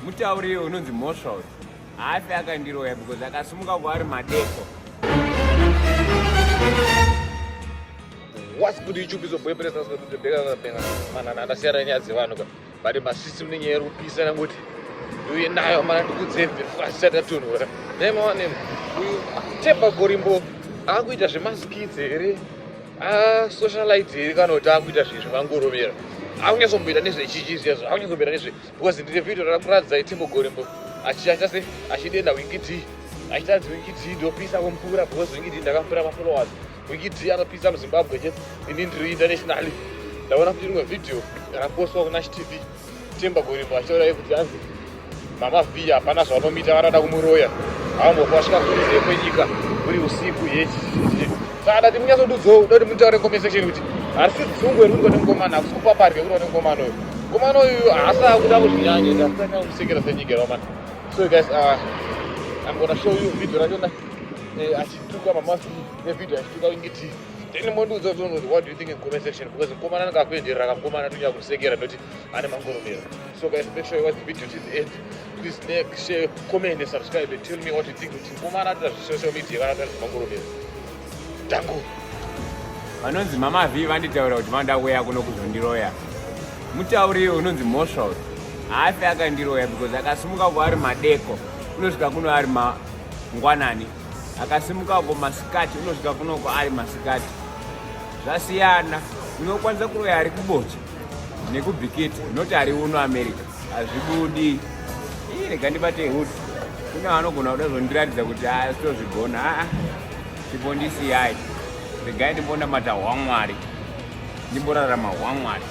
Mutaurire unonzi mhosva uyu. Haafi akandiroya because akasimuka kwaari madeko. What's good YouTube is your boy President Scott Beka Benga. Mana ndasiyana nyaya dzevanhu ka. But masisi mune nyaya iri kupisa nangoti uye nayo mana ndikudze asati atonhora. Nema wane uyu Themba Gorimbo akuita zvemaskits here? Ah socialite here kana kuti akuita zvinhu zvakangorovera? Akunyatsombita nezvechichi zviya zvo. Akunyatsombita nezve because ndine video rakuratidzai Themba Gorimbo achiita se achidenda Winky D. Achita Winky D ndopisa kumupura because Winky D ndakamupura mafollowers. Winky D anopisa muZimbabwe chete, ini ndiri internationally. Ndaona kuti rimwe video rapostwa kuna TV Themba Gorimbo achitaura kuti hanzi Mama V hapana zvavanomita vanoda kumuroya havambofa vasvika kunze kwenyika kuri usiku yechi saka ndati munyatsodudzawo kuda kuti mutaure comment section kuti harisi dzungu iri kurwa nemukomana hakusi kupaparika kurwa nemukomana uyu mukomana uyu haasi akuda kuzvinyanya ende asitanya kumusekera senyika ramana so guys uh, I'm gonna show you video rachona eh, achituka mama V nevideo achituka Winky D then mondiudza kuti what do you think in comment section because mukomana anenge akuenderera kamukomana tonyanya kumusekera nekuti ane mangoromera so guys make sure you watch the video to the end please like share comment and subscribe and tell me what you think kuti mukomana atoita zvesocial media kana atoita zvemangoromera dango Vanonzi Mama V vanditaura kuti vanoda kuuya kuno kuzondiroya. Mutaurire unonzi mhosva uyu. Haafi akandiroya because akasimuka kwaari madeko unosvika kuno ari mangwanani. Akasimuka ko masikati unosvika kuno kwaari masikati. Zvasiyana. Unokwanisa kuroya ari kubocha nekubhikiti not ari uno America. Hazvibudi. Ii rega ndibate hood. Kune vanogona kuda zvondiratidza kuti asitozvigona. Aa. Chimbondisiyai. Regai ndimbonamata hwamwari. Ndimborarama hwamwari.